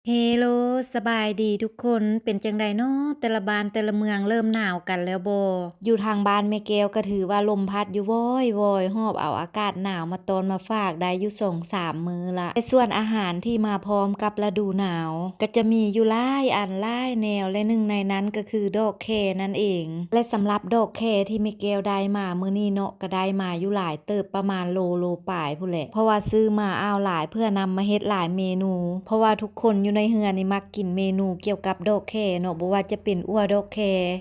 ເຮໂລ ສະບາຍດີທຸກຄົນ ເປັນຈັ່ງໃດເນາະ ແຕ່ລະບ້ານແຕ່ລະເມືອງເລີ່ມໜາວກັນແລ້ວບໍ່? ຢູ່ທາງບ້ານແມ່ແກ້ວກໍຖືວ່າລົມພັດຢູ່ວອຍໆ ຫອບເອົາອາກາດໜາວມາຕ້ອນມາຝາກໄດ້ຢູ່ສອງສາມມື້ລະ. ແຕ່ສ່ວນອາຫານທີ່ມາພ້ອມກັບລະດູໜາວ ກໍຈະມີຢູ່ຫຼາຍອັນຫຼາຍແນວ ແລະ ໜຶ່ງໃນນັ້ນກໍຄືດອກແຄນັ້ນເອງ. ແລະ ສຳລັບດອກແຄທີ່ແມ່ແກ້ວໄດ້ມາມື້ນີ້ເນາະ ກໍໄດ້ມາຢູ່ຫຼາຍເຕີບ ປະມານໂລ ໂລປາຍພຸ້ນແຫຼະ ເພາະວ່າຊື້ມາອ່າວຫຼາຍ ເພື່ອນຳມາເຮັດຫຼາຍເມນູ ເພາະວ່າທຸກຄົນຢູ່ໃນເຮືອນນີ້ມັກກິນເມນູກ່ຽວກັບດອກແຄເນາະ ບໍ່ວ່າຈະເປັນອົ່ວດອກແຄ,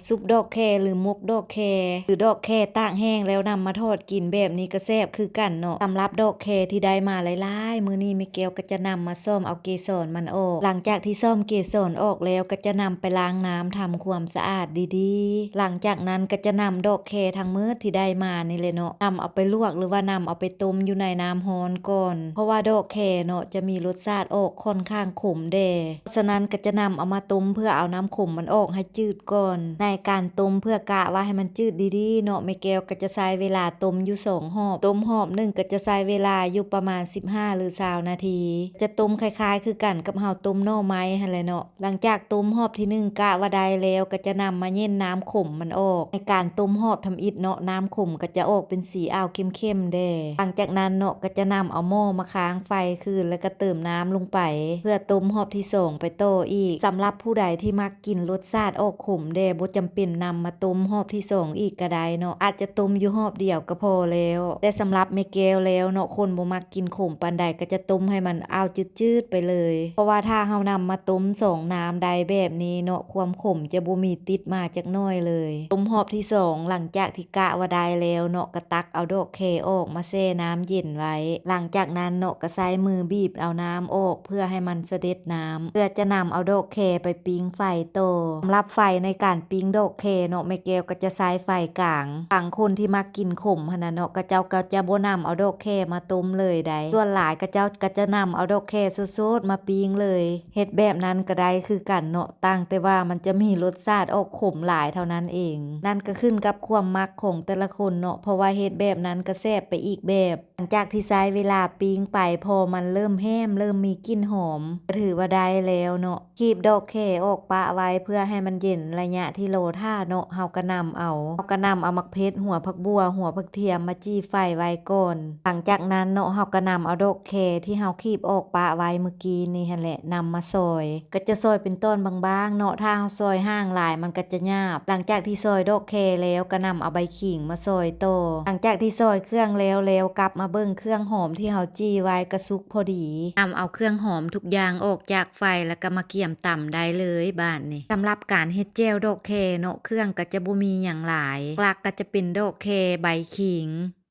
ຊຸບດອກແຄ ຫຼື ໝົກດອກແຄ ຫຼື ດອກແຄຕາກແຫ້ງແລ້ວນຳມາທອດກິນ ແບບນີ້ກໍແຊບຄືກັນເນາະ. ສຳລັບດອກແຄທີ່ໄດ້ມາຫຼາຍໆ ມື້ນີ້ແມ່ແກ້ວກໍຈະນຳມາສ້ອມເອົາເກສອນມັນອອກ. ຫຼັງຈາກທີ່ສ້ອມເກສອນອອກແລ້ວ ກໍຈະນຳໄປລ້າງນ້ຳ ທຳຄວາມສະອາດດີໆ. ຫຼັງຈາກນັ້ນກໍຈະນຳດອກແຄທັງໝົດທີ່ໄດ້ມານີ້ແຫຼະເນາະ ນຳເອົາໄປລວກ ຫຼືວ່ານຳເອົາໄປຕົ້ມຢູ່ໃນນ້ຳຮ້ອນກ່ອນ ເພາະວ່າດອກແຄເນາະ ຈະມີລົດຊາດອອກຂ້ອນຂ້າງຂົມແດ່. ສະນັ້ນກໍຈະນຳເອົາມາຕົ້ມເພື່ອເອົານ້ຳຂົມມັນອອກໃຫ້ຈືດກ່ອນ. ໃນການຕົ້ມເພື່ອກະວ່າໃຫ້ມັນຈືດດີໆເນາະ ແມ່ແກ້ວກໍຈະໃຊ້ເວລາຕົ້ມຢູ່ສອງຮອບ. ຕົ້ມຮອບໜຶ່ງກໍຈະໃຊ້ເວລາຢູ່ປະມານສິບຫ້າ ຫຼື ຊາວນາທີ. ຈະຕົ້ມຄ້າຍໆຄືກັນກັບເຮົາຕົ້ມໜໍ່ໄມ້ຫັ້ນແຫຼະເນາະ. ຫຼັງຈາກຕົ້ມຮອບທີໜຶ່ງກະວ່າໄດ້ແລ້ວ ກໍຈະນຳມາເຢັນນ້ຳຂົມມັນອອກ. ໃນການຕົ້ມຮອບທຳອິດເນາະ ນ້ຳຂົມກໍຈະອອກເປັນສີອາວເຂັ້ມໆແດ່. ຫຼັງຈາກນັ້ນເນາະ ກໍຈະນຳເອົາໝໍ້ມາຄ້າງໄຟຄືນ ແລ້ວກໍເຕີມນ້ຳລົງໄປ ເພື່ອຕົ້ມຮອບທີສອງໄປຕໍ່ອີກ. ສຳລັບຜູ້ໃດທີ່ມັກກິນລົດຊາດອອກຂົມແດ່ ບໍ່ຈຳເປັນນຳມາຕົ້ມຮອບທີສອງອີກກໍໄດ້ເນາະ ອາດຈະຕົ້ມຢູ່ຮອບດຽວກໍພໍແລ້ວ. ແຕ່ສຳລັບແມ່ແກ້ວແລ້ວເນາະ ຄົນບໍ່ມັກ ກິນຂົມປານໃດກໍຈະຕົ້ມໃຫ້ມັນອາວຈືດໆໄປເລີຍ ເພາະວ່າຖ້າເຮົານຳມາຕົ້ມສອງນ້ຳໄດ້ແບບນີ້ເນາະ ຄວາມຂົມຈະບໍ່ມີຕິດມາຈັກໜ້ອຍເລີຍ. ຕົ້ມຮອບທີສອງ ຫຼັງຈາກທີ່ກະວ່າໄດ້ແລ້ວເນາະ ກໍຕັກເອົາດອກແຄອອກມາແຊ່ນ້ຳເຢັນໄວ້. ຫຼັງຈາກນັ້ນເນາະ ກໍໃຊ້ມືບີບເອົານ້ຳອອກ ເພື່ອໃຫ້ມັນສະເດັດນ້ຳ ເພື່ອຈະນຳເອົາດອກແຄໄປປີ້ງໄຟຕໍ່. ສຳລັບໄຟໃນການປີ້ງດອກແຄເນາະ ແມ່ແກ້ວກໍຈະໃຊ້ໄຟກາງ. ບາງຄົນທີ່ມັກກິນຂົມຫັ້ນນະເນາະ ເຂົາເຈົ້າກໍຈະບໍ່ນຳເອົາດອກແຄມາຕົ້ມເລີຍໃດ໋. ສ່ວນຫຼາຍເຂົາເຈົ້າກໍຈະນຳເອົາດອກແຄສົດໆມາປີ້ງເລີຍ. ເຮັດແບບນັ້ນກໍໄດ້ຄືກັນເນາະ ຕ່າງແຕ່ວ່າມັນຈະມີລົດຊາດອອກຂົມຫຼາຍເທົ່ານັ້ນເອງ. ນັ້ນກໍຂຶ້ນກັບຄວາມມັກຂອງແຕ່ລະຄົນເນາະ ເພາະວ່າເຮັດແບບນັ້ນກໍແຊບໄປອີກແບບ. ຫຼັງຈາກທີ່ໃຊ້ເວລາປີ້ງໄປ ພໍມັນເລີ່ມແຫ້ມ ເລີ່ມມີກິ່ນຫອມ ກໍຖືວ່າໄດ້ແລ້ວເນາະ. ຄີບດອກແຄອອກປະໄວ້ເພື່ອໃຫ້ມັນເຢັນ. ໄລຍະທີ່ລໍຖ້າເນາະ ເຮົາກໍນຳເອົາ ເຮົາກໍນຳເອົາໝາກເຜັດ, ຫົວຜັກບົ່ວ, ຫົວຜັກທຽມມາຈີ່ໄຟໄວ້ກ່ອນ. ຫຼັງຈາກນັ້ນເນາະ ເຮົາກໍນຳເອົາດອກແຄທີ່ເຮົາຄີບອອກປະໄວ້ມື້ກີ້ນີ້ຫັ້ນແຫຼະ ນຳມາຊອຍ. ກໍຈະຊອຍເປັນຕອນບາງໆເນາະ ຖ້າເຮົາຊອຍຫ່າງຫຼາຍມັນກໍຈະຫຍາບ. ຫຼັງຈາກທີ່ຊອຍດອກແຄແລ້ວ ກໍນຳເອົາໃບຂີງມາຊອຍຕໍ່. ຫຼັງຈາກທີ່ຊອຍເຄື່ອງແລ້ວແລ້ວ ກັບມາເບິ່ງເຄື່ອງຫອມທີ່ເຮົາຈີ່ໄວ້ກໍສຸກພໍດີ. ນຳເອົາເຄື່ອງຫອມທຸກຢ່າງອອກຈາກໄຟ ແລ້ວກໍມາກຽມຕຳໄດ້ເລີຍບາດນີ້. ສຳລັບການເຮັດແຈ່ວດອກແຄເນາະ ເຄື່ອງກໍຈະບໍ່ມີຫຍັງຫຼາຍ ຫຼັກໆກໍຈະເປັນດອກແຄ, ໃບຂີງ,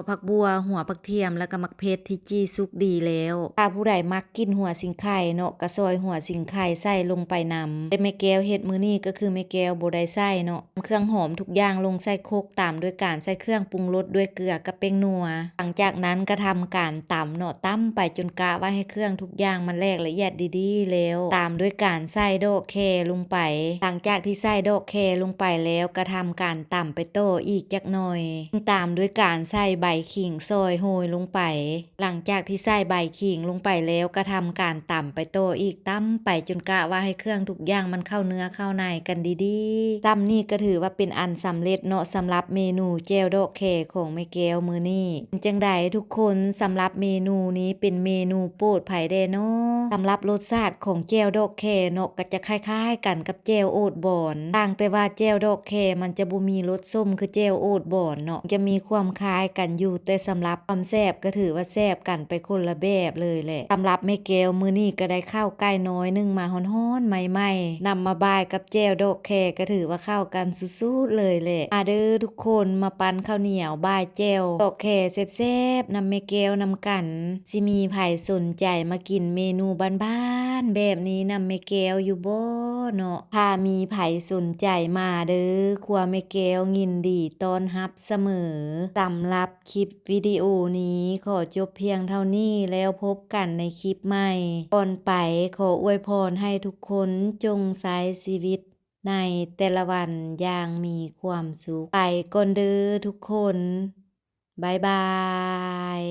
ຜັກບົ່ວ, ຫົວຜັກທຽມ ແລ້ວກໍໝາກເຜັດທີ່ຈີ່ສຸກດີແລ້ວ. ຖ້າຜູ້ໃດມັກກິນຫົວສີໄຄເນາະ ກໍຊອຍຫົວສີໄຄໃສ່ລົງໄປນຳ. ແຕ່ແມ່ແກ້ວເຮັດມື້ນີ້ກໍຄືແມ່ແກ້ວບໍ່ໄດ້ໃສ່ເນາະ. ເຄື່ອງຫອມທຸກຢ່າງລົງໃສ່ຄົກ ຕາມດ້ວຍການໃສ່ເຄື່ອງປຸງລົດດ້ວຍເກືອກັບແປ້ງນົວ. ຫຼັງຈາກນັ້ນກໍທຳການຕຳເນາະ ຕຳໄປຈົນກະວ່າໃຫ້ເຄື່ອງທຸກຢ່າງມັນແຫຼກລະອຽດດີໆແລ້ວ ຕາມດ້ວຍການໃສ່ດອກແຄລົງໄປ. ຫຼັງຈາກທີ່ໃສ່ດອກແຄລົງໄປແລ້ວ ກໍທຳການຕຳໄປຕໍ່ອີກຈັກໜ່ອຍ ຕາມດ້ວຍການໃສ່ໃບຂີງຊອຍໂຮຍລົງໄປ. ຫຼັງຈາກທີ່ໃສ່ໃບຂີງລົງໄປແລ້ວ ກໍທຳການຕຳໄປຕໍ່ອີກ ຕຳໄປຈົນກະວ່າໃຫ້ເຄື່ອງທຸກຢ່າງມັນເຂົ້າເນື້ອເຂົ້າໃນກັນດີໆ. ສ່ຳນີ້ກໍຖືວ່າເປັນອັນສຳເລັດເນາະ ສຳລັບເມນູແຈ່ວດອກແຄຂອງແມ່ແກ້ວມື້ນີ້. ເປັນຈັ່ງໃດທຸກຄົນ ສຳລັບເມນູນີ້ເປັນເມນູໂປດໃຜແດ່ເນາະ? ສຳລັບລົດຊາດຂອງແຈ່ວດອກແຄເນາະ ກໍຈະຄ້າຍໆກັນກັບແຈ່ວໂອດບອນ ຕ່າງແຕ່ວ່າແຈ່ວດອກແຄມັນຈະບໍ່ມີລົດສົ້ມຄືແຈ່ວໂອດບອນເນາະ ຈະມີຄວາມຄ້າຍກັນຢູ່ ແຕ່ສຳລັບຄວາມແຊບກໍຖືວ່າແຊບກັນໄປຄົນລະແບບເລີຍແຫຼະ. ສຳລັບແມ່ແກ້ວມື້ນີ້ກໍໄດ້ເຂົ້າໄກ່ນ້ອຍໜຶ້ງມາຮ້ອນໆໃໝ່ໆ ນຳມາບ່າຍກັບແຈ່ວດອກແຄ ກໍຖືວ່າເຂົ້າກັນສຸດໆເລີຍແຫຼະ. ມາເດີທຸກຄົນ ມາປັ້ນເຂົ້າໜຽວບ່າຍແຈ່ວດອກແຄແຊບໆນຳແມ່ແກ້ວນຳກັນ. ຊິມີໃຜສົນໃຈມາກິນເມນູບ້ານໆແບບນີ້ນຳແມ່ແກ້ວຢູ່ບໍ່ເນາະ? ຖ້າມີໃຜສົນໃຈມາເດີ ຄົວແມ່ແກ້ວຍິນດີຕ້ອນຮັບສະເໝີ. ສຳລັບຄລິບວິດີໂອນີ້ຂໍຈົບພຽງເທົ່ານີ້ ແລ້ວພົບກັນໃນຄລິບໃໝ່. ກ່ອນໄປ ຂໍອວຍພອນໃຫ້ທຸກຄົນຈົ່ງໃຊ້ຊີວິດໃນແຕ່ລະວັນຢ່າງມີຄວາມສຸກ. ໄປກ່ອນເດີທຸກຄົນ. ບາຍບາຍ.